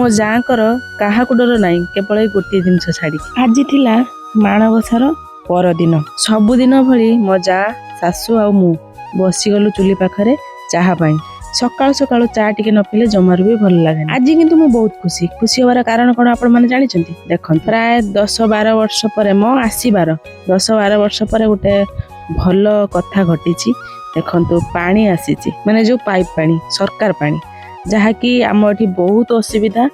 ମୋ ଯାଆଙ୍କର କାହାକୁ ଡର ନାହିଁ, କେବଳ ଏଇ ଗୋଟିଏ ଜିନିଷ ଛାଡ଼ିକି। ଆଜି ଥିଲା ମାଣବସାର ପରଦିନ। ସବୁଦିନ ଭଳି ମୋ ଯା, ଶାଶୁ ଆଉ ମୁଁ ବସିଗଲୁ ଚୁଲି ପାଖରେ ଚାହା ପାଇଁ। ସକାଳୁ ସକାଳୁ ଚା ଟିକେ ନ ପିଇଲେ ଜମାରୁ ବି ଭଲ ଲାଗେନି। ଆଜି କିନ୍ତୁ ମୁଁ ବହୁତ ଖୁସି। ଖୁସି ହବାର କାରଣ କଣ ଆପଣମାନେ ଜାଣିଛନ୍ତି? ଦେଖନ୍ତୁ, ପ୍ରାୟ 10-12 ବର୍ଷ ପରେ, ମୋ ଆସିବାର 10-12 ବର୍ଷ ପରେ ଗୋଟେ ଭଲ କଥା ଘଟିଛି। ଦେଖନ୍ତୁ, ପାଣି ଆସିଛି, ମାନେ ଯୋଉ ପାଇପ୍ ପାଣି, ସରକାର ପାଣି, ଯାହାକି ଆମ ଏଠି ବହୁତ ଅସୁବିଧା।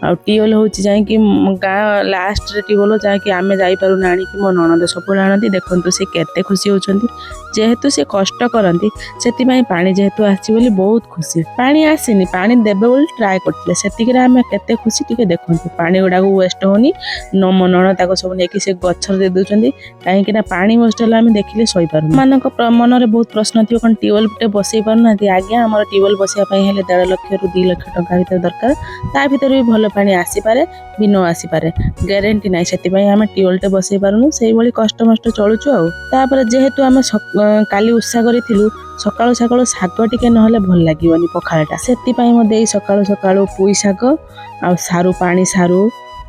ଆଉ ଟ୍ୟୁବୱେଲ୍ ହେଉଛି ଯାଇକି ଗାଁ ଲାଷ୍ଟରେ ଟ୍ୟୁବୱେଲ୍, ଯାହାକି ଆମେ ଯାଇପାରୁନା ଆଣିକି। ମୋ ନଣନ୍ଦ ସବୁବେଳେ ଆଣନ୍ତି। ଦେଖନ୍ତୁ, ସେ କେତେ ଖୁସି ହେଉଛନ୍ତି। ଯେହେତୁ ସେ କଷ୍ଟ କରନ୍ତି, ସେଥିପାଇଁ ପାଣି ଯେହେତୁ ଆସିଛି ବୋଲି ବହୁତ ଖୁସି। ପାଣି ଆସିନି, ପାଣି ଦେବେ ବୋଲି ଟ୍ରାଏ କରିଥିଲେ, ସେତିକିରେ ଆମେ କେତେ ଖୁସି ଟିକେ ଦେଖନ୍ତୁ। ପାଣି ଗୁଡ଼ାକ ୱେଷ୍ଟ ହେଉନି। ମୋ ନଣନ୍ଦ ତାକୁ ସବୁ ନେଇକି ସେ ଗଛରେ ଦେଇ ଦେଉଛନ୍ତି, କାହିଁକି ନା ପାଣି ୱେଷ୍ଟ ହେଲେ ଆମେ ଦେଖିଲେ ସହିପାରୁନୁ। ମାନଙ୍କ ମନରେ ବହୁତ ପ୍ରଶ୍ନ ଥିବ, କ'ଣ ଟ୍ୟୁବୱେଲ୍ ଗୋଟେ ବସେଇ ପାରୁନାହାନ୍ତି? ଆଜ୍ଞା, ଆମର ଟ୍ୟୁବୱେଲ୍ ବସେଇବା ପାଇଁ ହେଲେ 1.5 ଲକ୍ଷରୁ 2 ଲକ୍ଷ ଟଙ୍କା ଭିତରେ ଦରକାର। ତା ଭିତରେ ବି ଭଲ ପାଣି ଆସିପାରେ ବି ନ ଆସିପାରେ, ଗ୍ୟାରେଣ୍ଟି ନାହିଁ। ସେଥିପାଇଁ ଆମେ ଟ୍ୟୁବୱେଲ୍ଟେ ବସେଇ ପାରୁନୁ, ସେଇଭଳି କଷ୍ଟମଷ୍ଟ ଚଳୁଛୁ। ଆଉ ତାପରେ ଯେହେତୁ ଆମେ କାଲି ଉଷା କରିଥିଲୁ, ସକାଳୁ ସକାଳୁ ଶାଗ ଟିକେ ନହେଲେ ଭଲ ଲାଗିବନି ପଖାଳଟା। ସେଥିପାଇଁ ମୋ ଦେଇ ସକାଳୁ ସକାଳୁ ପୋଇ ଶାଗ ଆଉ ସାରୁ, ପାଣି ସାରୁ,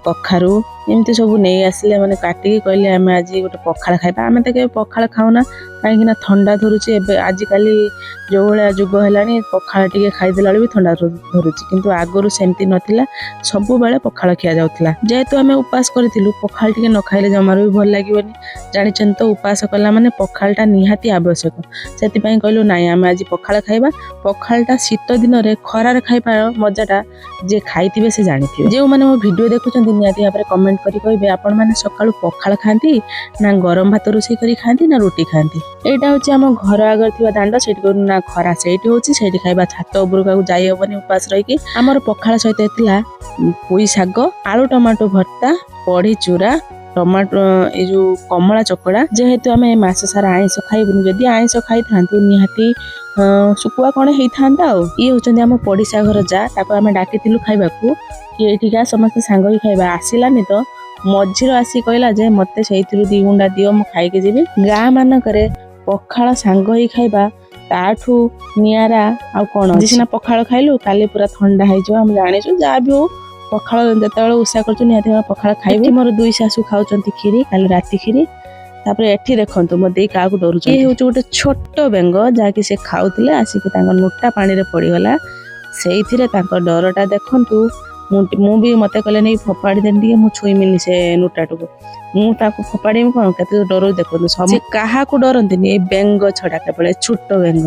କଖାରୁ ଏମିତି ସବୁ ନେଇ ଆସିଲେ, ମାନେ କାଟିକି। କହିଲେ, ଆମେ ଆଜି ଗୋଟେ ପଖାଳ ଖାଇବା। ଆମେ ତ କେବେ ପଖାଳ ଖାଉନା, କାହିଁକି ନା ଥଣ୍ଡା ଧରୁଛି। ଏବେ ଆଜିକାଲି ଯେଉଁ ଭଳିଆ ଯୁଗ ହେଲାଣି, ପଖାଳ ଟିକେ ଖାଇଦେଲା ବେଳକୁ ବି ଥଣ୍ଡା ଧରୁଛି। କିନ୍ତୁ ଆଗରୁ ସେମିତି ନଥିଲା, ସବୁବେଳେ ପଖାଳ ଖିଆ ଯାଉଥିଲା। ଯେହେତୁ ଆମେ ଉପାସ କରିଥିଲୁ, ପଖାଳ ଟିକେ ନ ଖାଇଲେ ଜମାରୁ ବି ଭଲ ଲାଗିବନି। ଜାଣିଛନ୍ତି ତ, ଉପାସ କଲା ମାନେ ପଖାଳଟା ନିହାତି ଆବଶ୍ୟକ। ସେଥିପାଇଁ କହିଲୁ, ନାଇଁ, ଆମେ ଆଜି ପଖାଳ ଖାଇବା। ପଖାଳଟା ଶୀତ ଦିନରେ ଖରାରେ ଖାଇବାର ମଜାଟା ଯିଏ ଖାଇଥିବେ ସେ ଜାଣିଥିବେ। ଯେଉଁମାନେ ମୋ ଭିଡ଼ିଓ ଦେଖୁଛନ୍ତି, ନିହାତି ଭାବରେ କମେଣ୍ଟ କରି କହିବେ, ଆପଣମାନେ ସକାଳୁ ପଖାଳ ଖାଆନ୍ତି ନା ଗରମ ଭାତ ରୋଷେଇ କରି ଖାଆନ୍ତି ନା ରୁଟି ଖାଆନ୍ତି? ଏଇଟା ହେଉଛି ଆମ ଘର ଆଗରେ ଥିବା ଦାଣ୍ଡ। ସେଇଠି କରୁ ନା ଖରା ସେଇଠି ହେଉଛି, ସେଇଠି ଖାଇବା। ଛାତ ଉପରକୁ ଆଉ ଯାଇ ହବନି ଉପାସ ରହିକି। ଆମର ପଖାଳ ସହିତ ଥିଲା ପୋଇ ଶାଗ, ଆଳୁ ଟମାଟୋ ଭର୍ତ୍ତା, ବଢି ଚୁରା, ଟମାଟୋ, ଏଇ ଯୋଉ କମଳା ଚକଡ଼ା। ଯେହେତୁ ଆମେ ମାସ ସାରା ଆଇଁଷ ଖାଇବୁନି, ଯଦି ଆଇଁଷ ଖାଇଥାନ୍ତୁ ନିହାତି ଶୁଖୁଆ କଣ ହେଇଥାନ୍ତା। ଆଉ ଇଏ ହଉଛନ୍ତି ଆମ ପଡ଼ିଶା ଘର ଯା। ତାକୁ ଆମେ ଡାକିଥିଲୁ ଖାଇବାକୁ କି ଏଇଠିକା ସମସ୍ତେ ସାଙ୍ଗ ହେଇ ଖାଇବା। ଆସିଲାନି ତ ମଝିରୁ ଆସି କହିଲା ଯେ ମତେ ସେଇଥିରୁ ଦି ଗୁଣ୍ଡା ଦିଅ, ମୁଁ ଖାଇକି ଯିବି। ଗାଁ ମାନଙ୍କରେ ପଖାଳ ସାଙ୍ଗ ହେଇ ଖାଇବା, ତାଠୁ ନିଆରା ଆଉ କଣ ଅଛି? ସିନା ପଖାଳ ଖାଇଲୁ, କାଲି ପୁରା ଥଣ୍ଡା ହେଇଯିବ, ଆମେ ଜାଣିଛୁ। ଯାହା ବି ହଉ, ପଖାଳ ଯେତେବେଳେ ଉଷା କରୁଛୁ, ନିହାତି ଭାବେ ପଖାଳ ଖାଇବୁ। ମୋର ଦୁଇ ଶାଶୁ ଖାଉଛନ୍ତି କ୍ଷୀରି, କାଲି ରାତି କ୍ଷୀରି। ତାପରେ ଏଠି ଦେଖନ୍ତୁ, ମୋ ଦେଇ କାହାକୁ ଡରୁଛି। ଇଏ ହେଉଛି ଗୋଟେ ଛୋଟ ବେଙ୍ଗ, ଯାହାକି ସେ ଖାଉଥିଲେ, ଆସିକି ତାଙ୍କ ନୋଟା ପାଣିରେ ପଡ଼ିଗଲା। ସେଇଥିରେ ତାଙ୍କ ଡରଟା ଦେଖନ୍ତୁ। ମୁଁ ବି, ମତେ କହିଲେ ନେଇ ଫୋପାଡ଼ି ଦେନି ଟିକେ, ମୁଁ ଛୁଇଁମିନି ସେ ନୋଟାଟାକୁ। ମୁଁ ତାକୁ ଫୋପାଡ଼ିବି କ'ଣ? କେତେ ଡରଉଛି ଦେଖନ୍ତୁ। ସେ କାହାକୁ ଡରନ୍ତିନି, ଏଇ ବେଙ୍ଗ ଛଡ଼ା, କେବଳ ଏ ଛୋଟ ବେଙ୍ଗ।